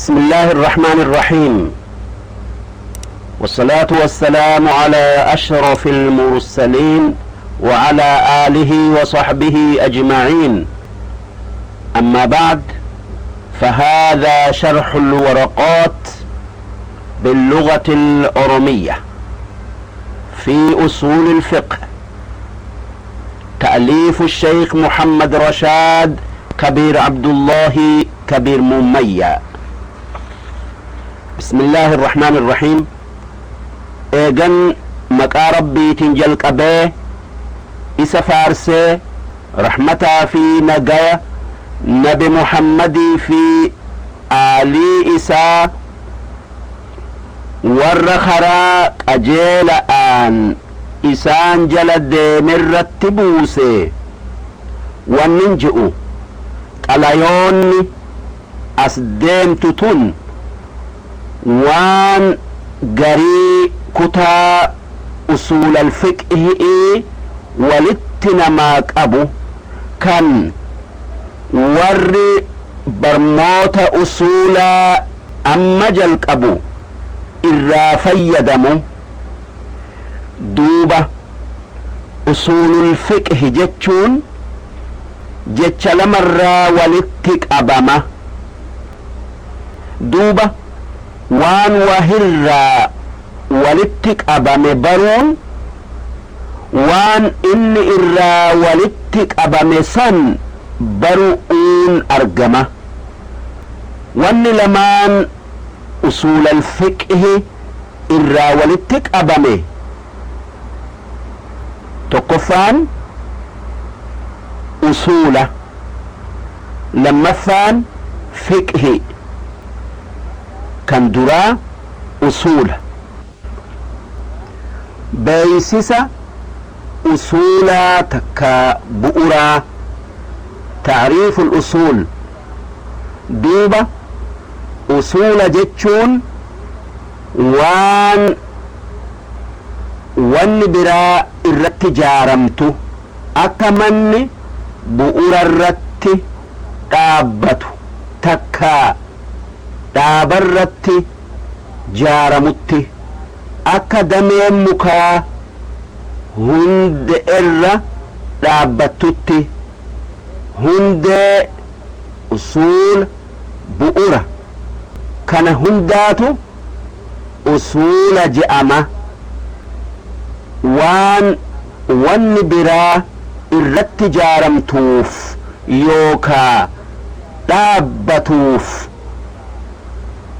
بسم الله الرحمن الرحيم، والصلاة والسلام على أشرف المرسلين وعلى آله وصحبه أجمعين. أما بعد، فهذا شرح الورقات باللغة الأرمية في أصول الفقه، تأليف الشيخ محمد رشاد كبير عبد الله كبير مميا. بسم الله الرحمن الرحيم. Eegan maqaa Rabbiitiin jalqabee isa faarsee, rahmataa fi nagaya Nabi Muhammadii fi aalii isaa, warra karaa qajeela'aan isaan jala deemerratti buuse, wannin je'u, xalayoonni as deemtu tun waan garii kutaa usuul alfiqhi'ii walitti namaa qabu, kan warri barmoota usuulaa amma jalqabu irraa fayyadamu. Duuba, usuulul fiqhi jechuun jecha lamarraa walitti qabama. Duuba, waan wahirraa walitti qabame baruun waan inni irraa walitti qabame san baru'uun argama. Wanni lamaan usuulal fiqhi irraa walitti qabame, tokkoffaan usuula, lammaffaan fiqhi. Kan duraa usuula, beeysisa usuulaa takka bu'uraa, tacriifu usuul. Duuba, usuula jechuun waan wanni biraa irratti jaaramtu, akka manni bu'ura irratti dhaabbatu takka dhaabarratti jaaramutti, akka dameen mukaa hunde irra dhaabbattutti, hundee, usuula, bu'ura kana hundaatu usuula je'ama. Waan wanni biraa irratti jaaramtuuf yookaa dhaabbatuuf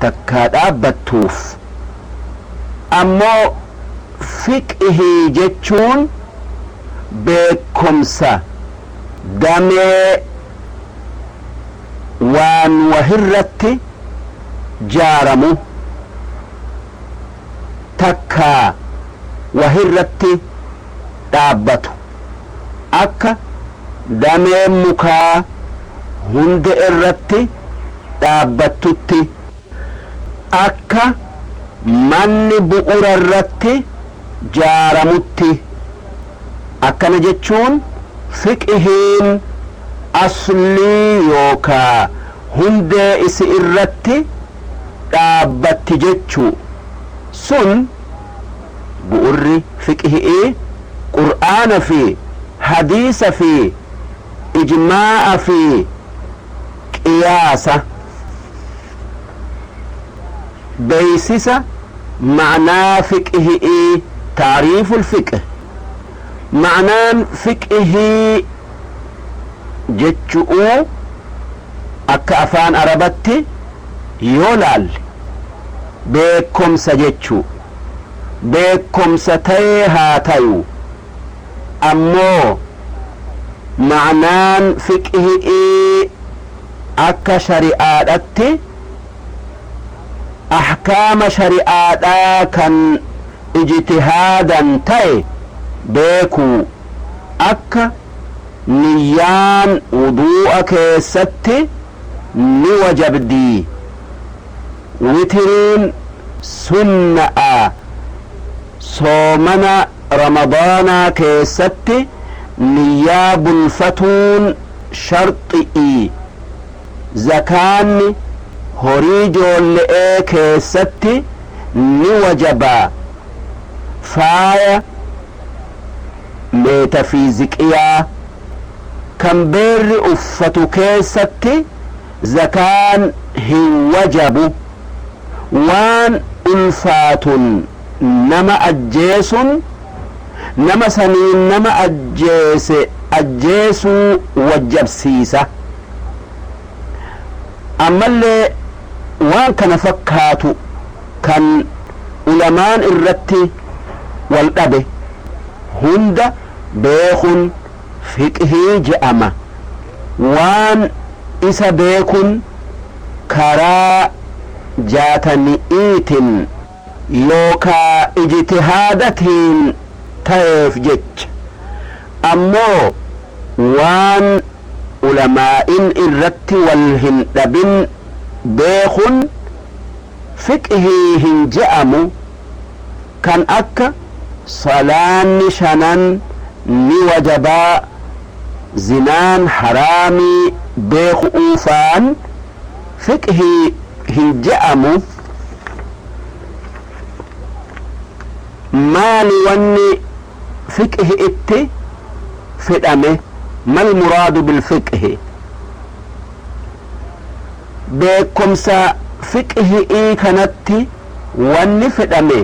takkaa dhaabbattuuf. Ammoo fiqhii jechuun beekomsa damee waan wahirratti jaaramu takkaa wahirratti dhaabbatu, akka dameen mukaa hunde irratti dhaabbattutti, akka manni bu'ura irratti jaaramutti. Akkana jechuun fiqhiin aslii yookaa hundee isi irratti dhaabbatti jechuu. Sun bu'urri fiqhi'ii Qur'aana fi hadiisa fi ijmaa'a fi qiyaasa. Beeysisa ma'naa fiqhi'ii, taariiful fiqh. Ma'naan fiqhii jechu'uu akka afaan Arabatti yoo laalle beekkomsa jechuu. Beekkomsa tayee haa tayu, ammoo ma'naan fiqhi'ii akka shari'aadhatti ahkaama shari'aadhaa kan ijtihaadan taye beekuu, akka niyyaan wuduu'a keessatti ni wajabdii, witiriin sunna'a, soomana Ramadaanaa keessatti niyyaa bulfatuun sharxi'i, zakaanni Horii joolle'ee keessatti ni wajaba. Faaya meetafiiziqiyaa kan beerri uffatu keessatti zakaan hin wajabu. Waan ulfaatun nama ajjeesun, nama saniin nama ajjeese ajjeesuu wajjabsiisa. Ammallee waan kana fakkaatu kan ulamaan irratti wal dhabe hunda beekun fiqhii je'ama. Waan isa beekun karaa jaatani'iitin yookaa ijtihaadatiin ta'eef jecha, ammoo waan ulamaa'in irratti wal hin dhabin beekun fiqhii hin je'amu. Kan akka salaanni shanan ni wajabaa, zinaan haraamii beeku'uufaan fiqhii hin je'amu. Maali wanni fiqhi itti fedhame? Mal muraadu bilfiqhi? Beekomsa fiqhi'ii kanatti wanni fedhame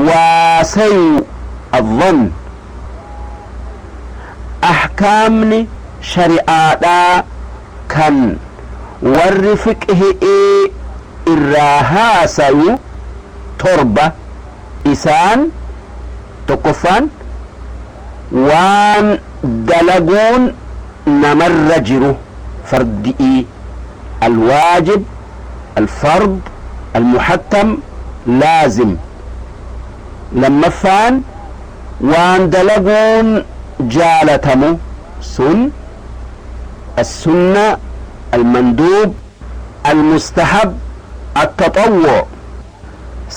waasayu adhan ahkaamni shari'aadhaa kan warri fiqhi'ii irraa haasayu torba. Isaan tokkoffaan waan dalaguun namarra jiru, fardi'ii, alwaajib, alfard, almuhattam, laazim. Lammaffaan waan dalaguun jaalatamu sun, السنة، المندوب، المستحب، التطوع.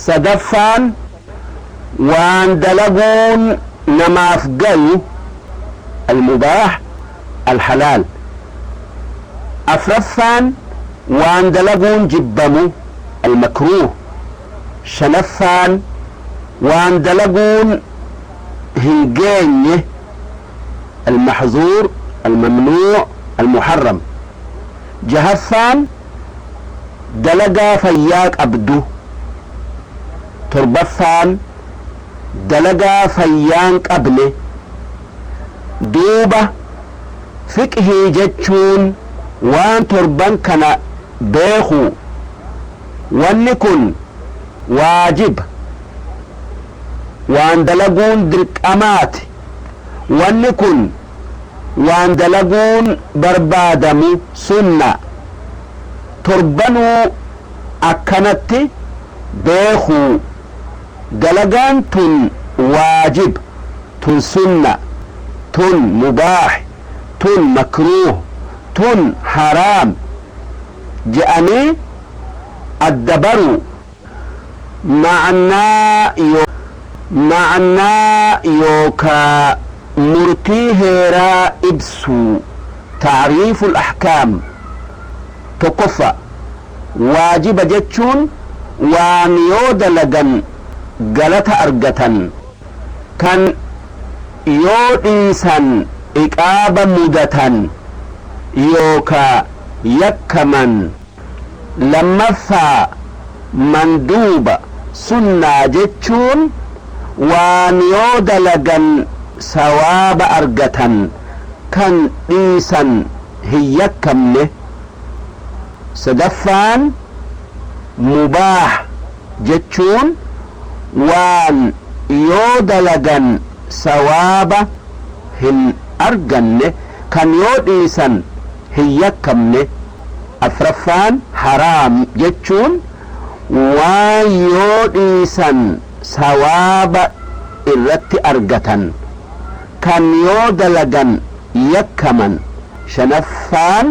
Sadaffaan waan dalaguun namaaf gayu، المباح، الحلال. Afraffaan waan dalaguun jibbamu، المكروه. Shanaffaan waan dalaguun hin geenye، المحظور، الممنوع، المحرم. Jahaffaan dalagaa fayyaa qabdu. Torbaffaan dalagaa fayyaan qabne. Duuba fiqhii jechuun waan torban kana beeku. Wanni kun waajiba, waan dalaguun dirqamaati. Wanni kun waan dalaguun barbaadamu, sunna. Torbanuu akkanatti beekuu: dalagaan tun waajib, tun sunna, tun mubaax, tun makruuh, tun haraam je'anii adda baruu. Ma'naa yookaa murtii heeraa ibsuu، تعريف الأحكام. Tokkoffa, waajiba jechuun waan yoo dalagan galata argatan, kan yoo dhiisan iqaaba mudatan yookaa yakkaman. Lammaffaa, manduuba, sunnaa jechuun waan yoo dalagan sawaaba argatan, kan dhiisan hin yakkamne. Sadaffaan mubaax jechuun waan yoo dalagan sawaaba hin arganne, kan yoo dhiisan hin yakkamne. Afraffaan haraam jechuun waan yoo dhiisan sawaaba irratti argatan, kan yoo dalagan yakkaman. Shanaffaan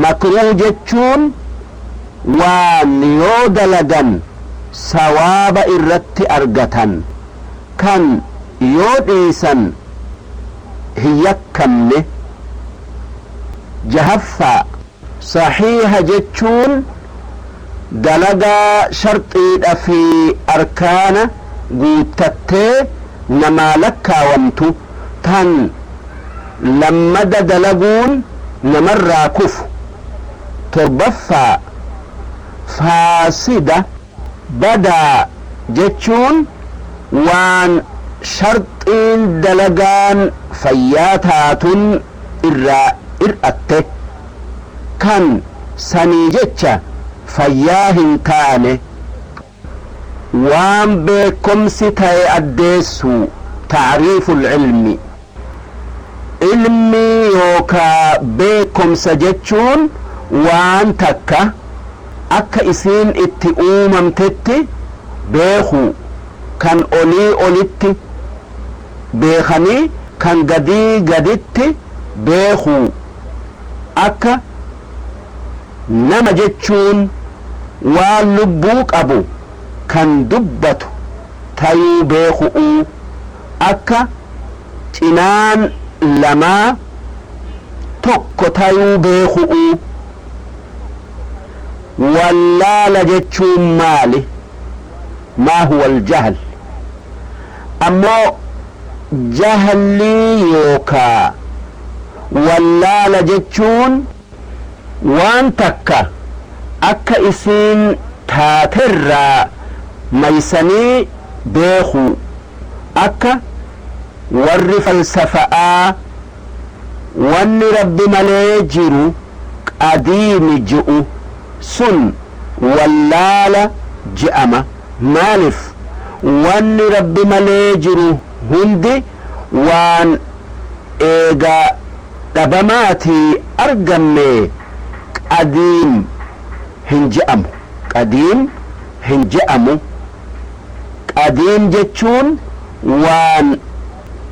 makruuh jechuun waan yoo dalagan sawaaba irratti argatan, kan yoo dhiisan hin yakkamne. Jahaffaa Saxiiha jechuun dalagaa sharxiidha fi arkaana guuttattee namaa lakkaawamtu, tan lammada dalaguun namarraa kufu. Torbaffaa, faasida, badaa jechuun waan sharxiin dalagaan fayyaa taatun irraa ir'atte, kan sanii jecha fayyaa hin taane. Waan beekomsi ta'e addeessu, tacriifu lcilmi. Ilmii yookaa beekomsa jechuun waan takka akka isiin itti uumamtetti beeku, kan olii olitti beekanii kan gadii gaditti beeku. Akka nama jechuun waan lubbuu qabu kan dubbatu tayuu beeku'uu, akka cinaan lamaa tokko tayuu beeku'uu. Wallaala jechuun maali? Maa huwa aljahl? Ammoo jahlii yookaa wallaala jechuun waan takka akka isiin taaterraa maysanii beekuu. Akka warri falsafa'aa wanni Rabbi malee jiru qadiimi je'u sun wallaala je'ama. Maalif? Wanni Rabbi malee jiru hundi waan eega dhabamaatii argamme qadiim hin je'amu, qadiim hin je'amu. Qadiim jechuun waan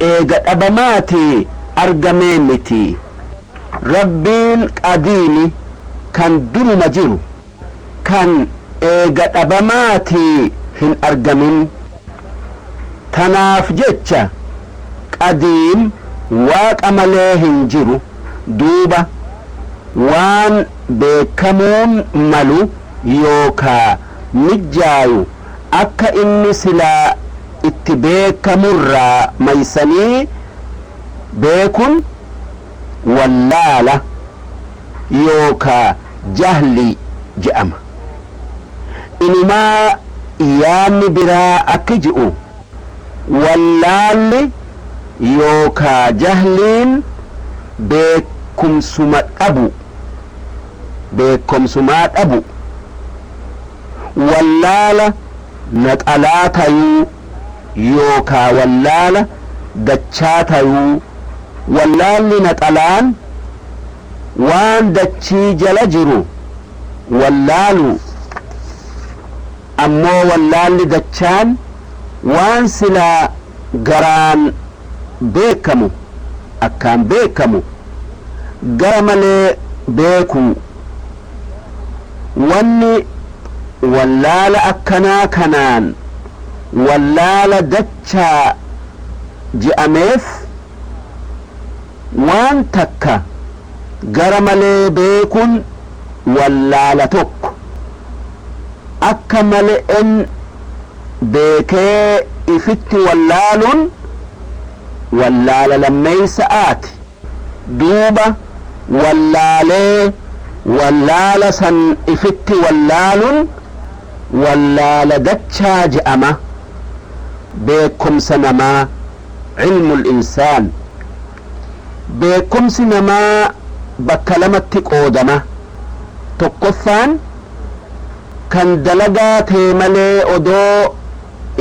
eega dhabamaatii argamee miti. Rabbiin qadiimi, kan duruma jiru, kan eega dhabamaatii hin argamin. Tanaaf jecha qadiim Waaqa malee hin jiru. Duuba waan beekamuun malu yookaa mijjaayu akka inni silaa itti beekamurraa maysanii beekun wallaala yookaa jahlii je'ama. Inumaa yaanni biraa akki ji'u, wallaalli yookaa jahliin beekkumsuma dhabu, beekkomsumaa dhabu, wallaala naxalaa tayuu yookaa wallaala dachaa tayuu. Wallaalli naxalaan waan dachii jala jiru wallaaluu, ammoo wallaalli dachaan waan silaa garaan beekamu, akkaan beekamu, gara malee beekuu. Wanni wallaala akkanaa kanaan wallaala dachaa je'ameef, waan takka gara malee beekun wallaala tokko, akka male'en beekee ifitti wallaalun wallaala lammeeysa'aati. Duuba wallaalee wallaala san ifitti wallaalun wallaala dachaa je'ama. Beekkomsa namaa, cilmul insaan. Beekkomsi namaa bakka lamatti qoodama. Tokkoffaan, kan dalagaa tee malee odoo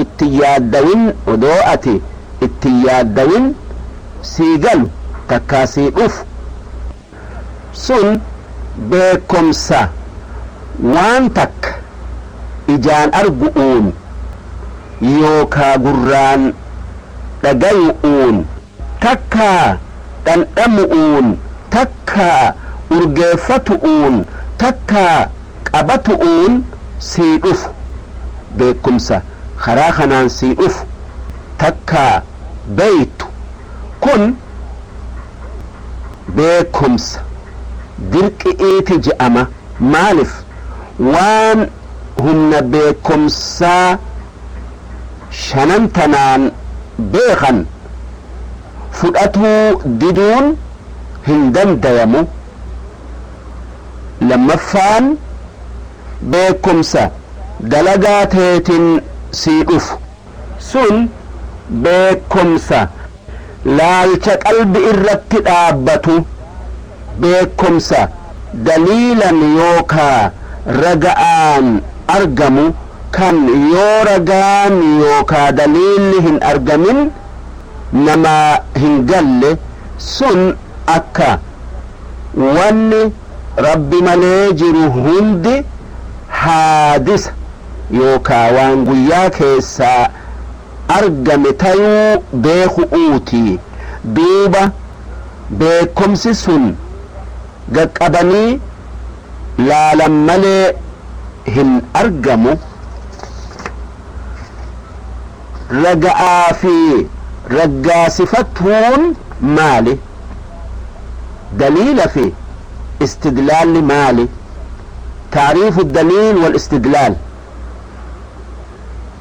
itti yaaddawin, odoo ati itti yaaddawin sii galu takkaa sii dhufu, sun beekkomsa waan takka ijaan argu'uun yookaa gurraan dhagayu'uun takkaa dhandhamu'uun takkaa urgeeffatu'uun takkaa qabatu'uun sii dhufu, beekkumsa karaa kanaan sii dhufu takkaa beeytu, kun beekkomsa. Dirqi'iiti je'ama. Maalif? Waan humna beekkomsaa shanan tanaan beekhan fudhatuu diduun hin dandayamu. Lammaffaan, beekkomsa dalagaa teetin sii dhufu. Sun beekkomsa laalcha qalbi irratti dhaabbatu, beekkomsa daliilan yookaa raga'aan argamu, kan yoo ragaan yookaa daliilli hin argamin namaa hin galle. Sun akka wanni Rabbi malee jiru hundi haadisa yookaa waan guyyaa keessaa argame tayuu beeku'uuti. Duuba beekkomsi sun gaqqabanii laalan malee hin argamu. Raga'aa fi raggaasifatuun maali? Daliila fi istidlaalli maali? Tacriifu daliil wal istidlaal.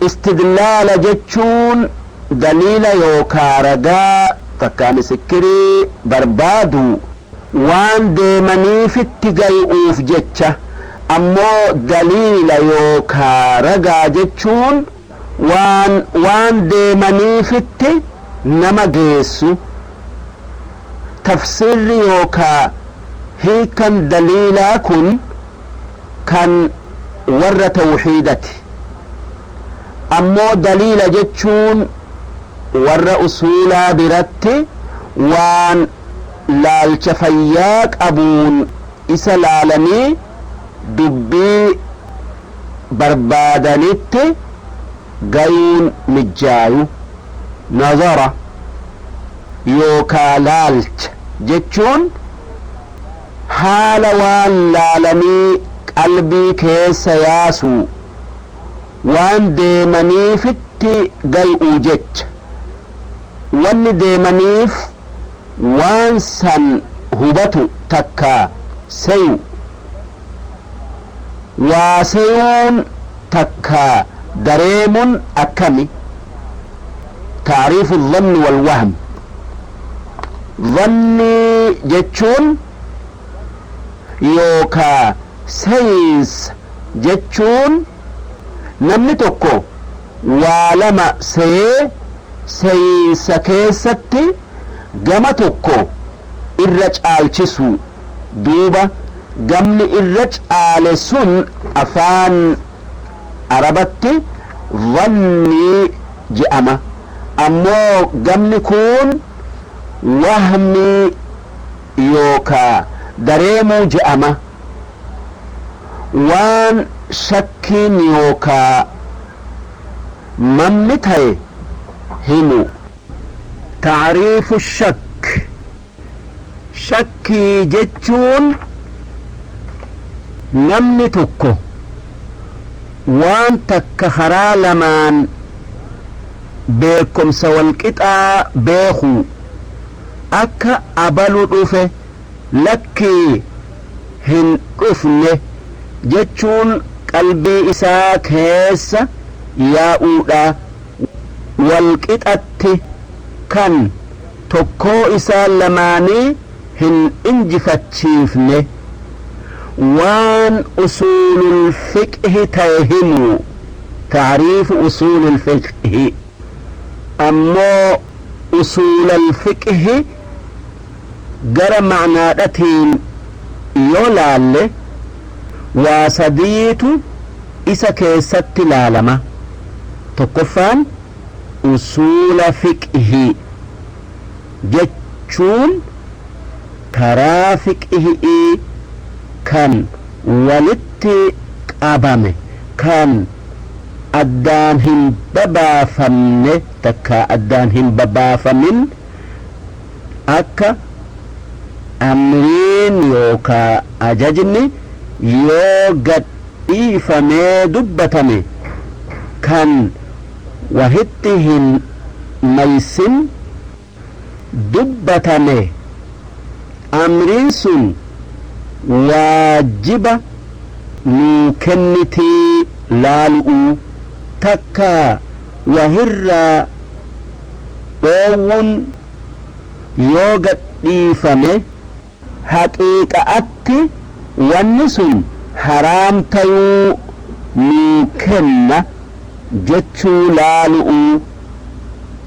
Istidlaala jechuun daliila yookaa ragaa takkaa misikkirii barbaadu waan deemaniifitti gayu'uuf jecha. Ammoo daliila yookaa ragaa jechuun waan waan deemaniifitti nama geessu. Tafsirri yookaa hiikan daliilaa kun kan warra tawxiidati. Ammoo daliila jechuun warra usuulaa biratti waan laalcha fayyaa qabuun isa laalanii dubbii barbaadanitti gayuun mijjaayu. Nazara yookaa laalcha jechuun haala waan laalanii qalbii keessa yaasuu, waan deemaniifitti gay'uu jecha. Wanni deemaniif waan san hubatu takka seyu. Waa seyuun takka dareemun akkami? Tacriifu dhanni walwahm. Dhannii jechuun yookaa seyiinsa jechuun namni tokko waa lama seyee seyiinsa keessatti gama tokko irra caalchisu. Duuba gamni irra caale sun afaan Arabatti dhannii je'ama. Ammoo gamni kun wahmii yookaa dareemuu je'ama. Waan shakkiin yookaa mamni taye himu. Tacriifu shakk. Shakkii jechuun namni tokko waan takka karaa lamaan beekomsa walqixaa beeku, akka abalu dhufe, lakkii hin dhufne jechuun qalbii isaa keessa yaa'uudha, walqixatti kan tokkoo isaa lamaanii hin injifachiifne. Waan usuulul fiqhi ta'e himu, tacriifu usuulul fiqhi. Ammoo usuulal fiqhi gara macnaadhatiin yoo laalle, waa sadiitu isa keessatti laalama. Tokkoffaan, usuula fiqhi jechuun karaa fiqhi'ii kan walitti qabame, kan addaan hin babaafamne takka addaan hin babaafamin, akka amriin yookaa ajajni yoo gad dhiifamee dubbatame kan wahitti hin maysin dubbatame, amriin sun Waajiba nuu kennitii laalu'uu, takkaa wahirraa dhoowwun yoo gadhiifame haqiiqa'atti wanni sun haraam tayuu nuu kenna jechuu laalu'uu.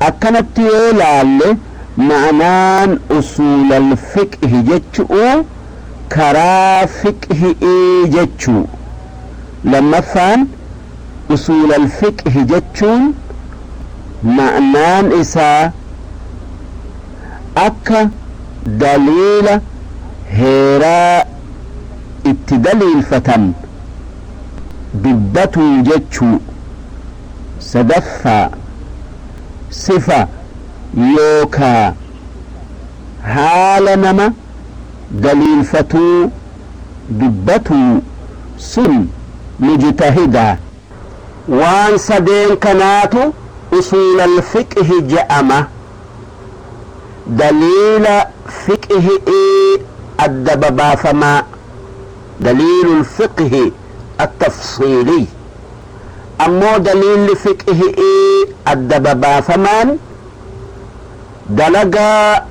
Akkanatti yoo laalle, ma'naan usuulal fiqhi jechu'uu karaa fiqhi'ii jechuu. Lammaffaan, usuulal fiqhi jechuun ma'naan isaa akka daliila heeraa itti daliilfatan dubbatuu jechuu. Sadaffaa, sifa yookaa haala nama daliilfatuu dubbatuu, sun mujtahida. Waan sadeen kanaatu usuulal fiqhi je'ama. Daliila fiqhi'ii adda babaafamaa, daliilul fiqhi attafsiiliy. Ammoo daliilli fiqhi'ii adda babaafamaan dalagaa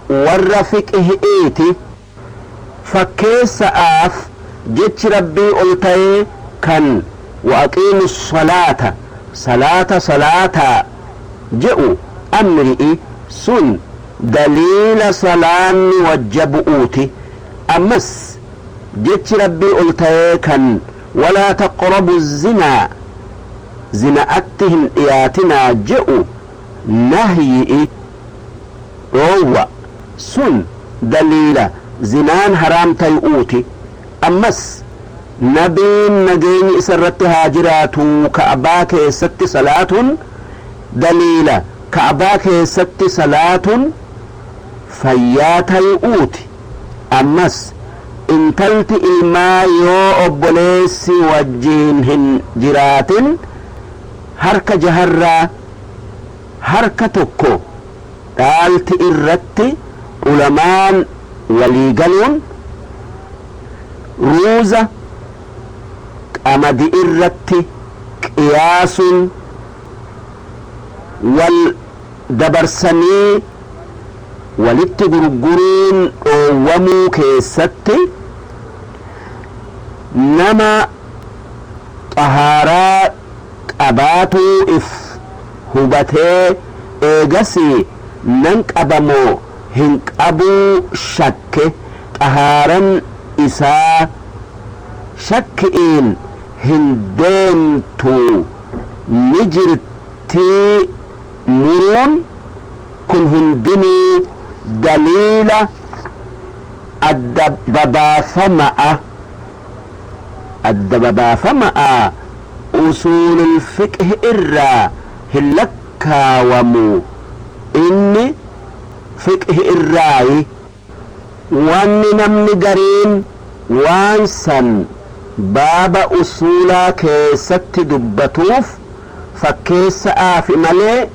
warra fiqhi'iiti. Fakkeessa'aaf, jechi Rabbii ol tayee kan wa aqiimu salaata, salaata salaataa je'u, amri'i, sun daliila salaanni wajjabu'uuti. Ammas jechi Rabbii ol tayee kan walaa taqrabu zinaa, zina'atti hin dhiyaatinaa je'u, nahyi'i, dhoowwa, sun daliila zinaan haraam tayu'uuti. Ammas nabiin nageenyi isarratti haa jiraatuu Ka'baa keessatti salaatun daliila Ka'baa keessatti salaatun fayyaa tayu'uuti. Ammas intalti ilmaa yoo obboleessi wajjiin hin jiraatin harka jaharraa harka tokko dhaalti irratti ulamaan walii galuun, ruuza qamadi irratti qiyaasun, wal dabarsanii walitti gurguruun dhoowwamuu keessatti, nama xahaaraa qabaatuu if hubatee eegasii nan qabamoo hin qabuu shakke, xahaaran isaa shakki'iin hin deemtu, ni jirtii muruun, kun hundinuu daliila adda babaafama'a. Adda babaafama'a usuulul fiqhi irraa hin lakkaawamu, inni fiqhi irraayi. Wanni namni gariin waan san baaba usuulaa keessatti dubbatuuf fakkeessa'aafi malee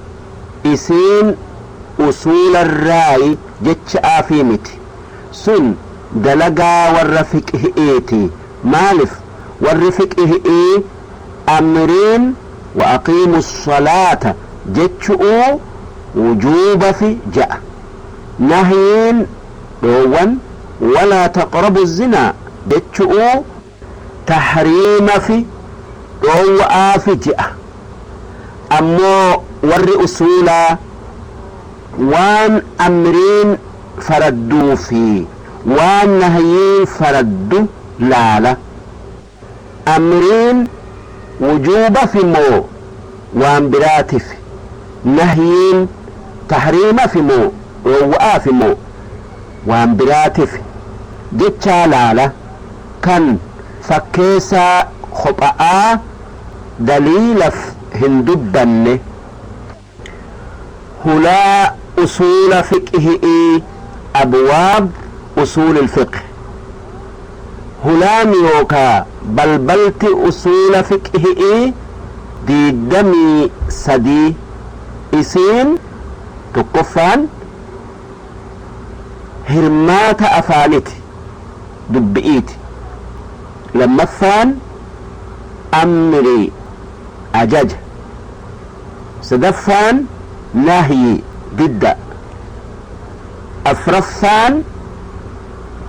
isiin usuularraayi jecha'aafii miti. Sun dalagaa warra fiqhi'iiti. Maalif warri fiqhi'ii amriin wa aqiimu salaata jechu'uu wujuubafi je'a, nahyiin, dhoowwan, walaa taqrabu zinaa jechu'uu tahriimafi, dhoowwa'aafi je'a? Ammoo warri usuulaa waan amriin faradduu fi waan nahyiin faraddu laala. Amriin wujuubafi moo waan biraatif? Nahyiin tahriimafi moo, dhoowwa'aafi moo waan biraatif jechaa laala. Kan fakkeessaa kopha'aa daliilaf hin dubbanne. Hulaa usuula fiqhi'ii, abwaab usuulil fiqh. Hulaan yookaa balbalti usuula fiqhi'ii 23. Isiin tokkoffaan hirmaata afaaniti. Dubbi'iiti. Lammaffaan amrii, ajaja. Sadaffaan nahyi, didda. Afraffaan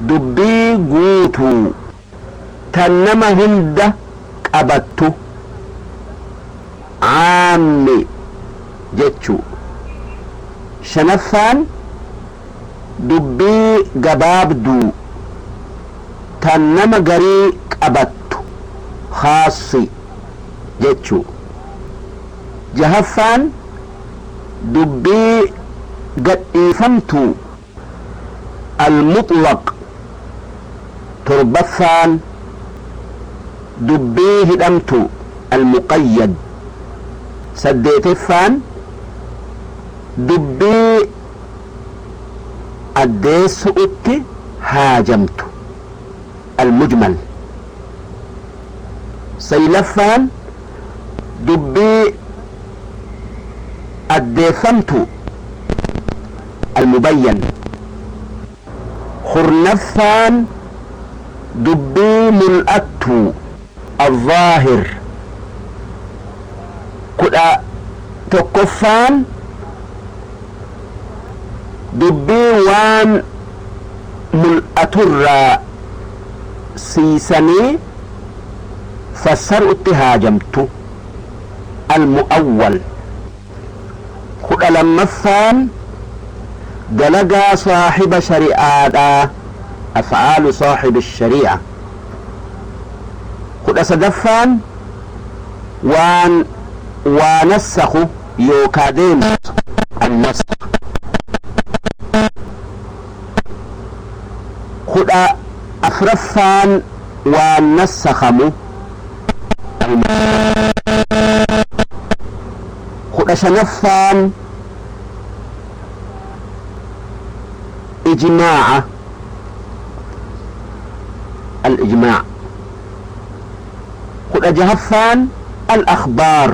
dubbii guutuu tan nama hunda qabattu, caammi jechuu. Shanaffaan dubbii gabaabduu tan nama garii qabattu, khaassi jechuu. Jahaffaan dubbii gadhiifamtuu, almuxlaq. Torbaffaan dubbii hidhamtu, almuqayyad. Saddeeteffaan dubbii addeessu'utti haajamtu, almujmal. Saylaffaan dubbii addeeffamtu, almubayyan. Kurnaffaan dubbii mul'attu, alzaahir. 11ffaan dubbii waan mul'aturraa siisanii fassarutti haajamtu, almu'awwal. 12ffaan dalagaa saahiba shari'aadhaa, af'aalu saahibi shari'a. 13ffaan waan waa nassakhu yookaa deemsisu, annasakh. 14ffaan waan nassakhamu, 15ffaan ijmaa'a, al-ijmaac. 16ffaan al-akhbaar.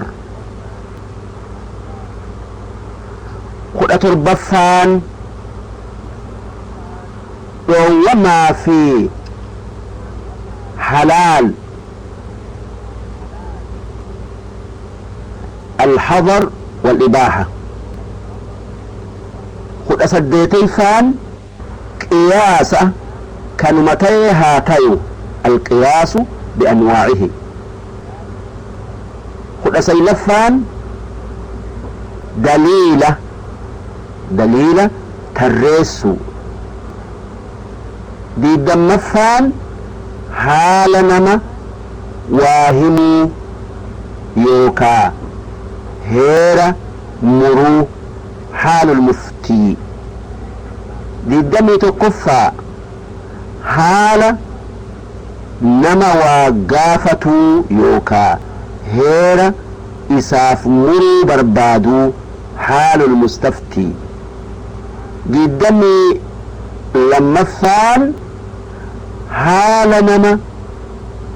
17ffaan dhoowwamaa fi halaal, alhadar walibaaha. 18ffaan qiyaasa kanuma ta'ee haa tayu, alqiyaasu bianwaacihi. 19ffaan daliila, daliila tarreessuu. 20ffaan haala nama waa himuu yookaa heera muruu, haalul muftii. 21ffaa haala nama waa gaafatuu yookaa heera isaaf muruu barbaaduu, haalul mustaftii. 22ffaan haala nama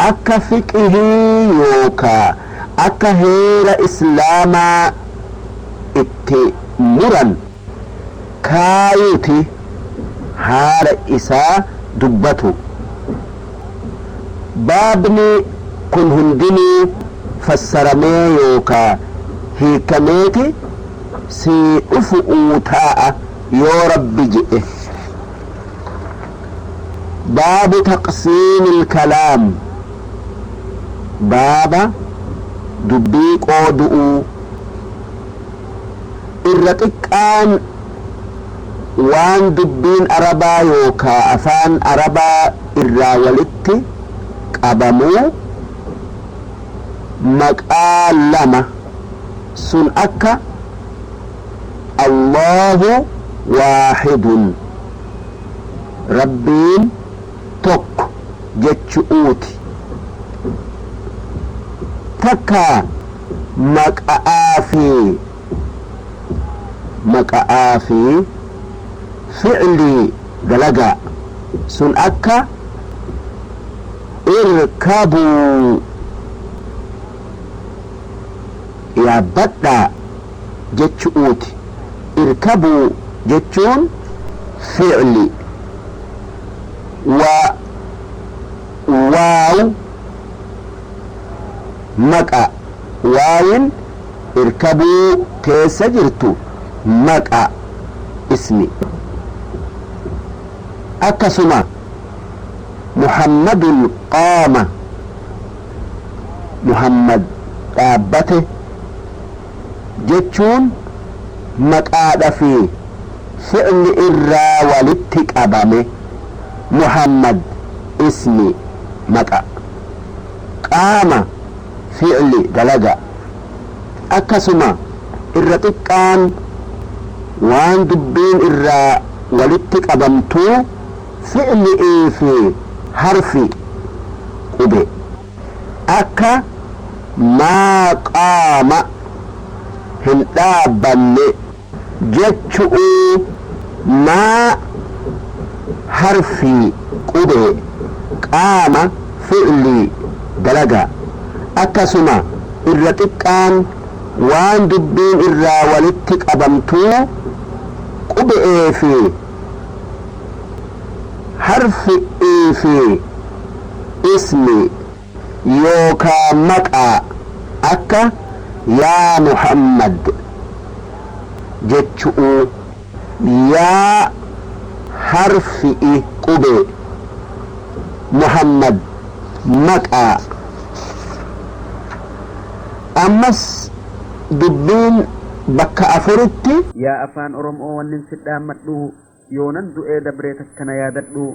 akka fiqihii yookaa akka heera islaamaa itti muran kaayuti haala isaa dubbatu. Baabni kun hundinuu fassaramee yookaa hiikameeti sii dhufu'uu taa'a yoo Rabbi je'e. Baabu taqsiimil kalaam, baaba dubbii qoodu'uu. Irra xiqqaan waan dubbiin arabaa yookaa afaan arabaa irraa walitti qabamuu maqaa lama, sun akka Allahu waaxidun, Rabbiin tokko jechu'uuti. Takka maqa'aa fi fi'lii, dalagaa, sun akka irkabuu, yaabbadhaa jechu'uuti. Irkabuu jechuun fi'li wa. Maqa waawin irkabuu keessa jirtu maqa ismi. Akkasuma Muhammadun qaama, Muhammad dhaabbate jechuun maqaadha fi fi'li irraa walitti qabame. Muhammad ismi, maqa, qaama fi'li, dalaga. Akkasuma irra xiqqaan waan dubbiin irraa walitti qabamtuu fi'li'ii fi harfi, qube. Akka maa qaama, hin dhaabbanne jechu'uu, maa harfii, qube, qaama fi'lii, dalaga. Akkasuma irra xiqqaan waan dubbiin irraa walitti qabamtuu qube'ee fi harfi'ii fi ismi yookaa maqaa. Akka yaa Muhammad jechu'uu, yaa harfi'i, qube, Muhammad maqaa. Ammas dubbiin bakka afuritti Yaa afaan Oromoo, wannin si dhaammadhu, yoonan du'ee dabree takka na yaadadhu.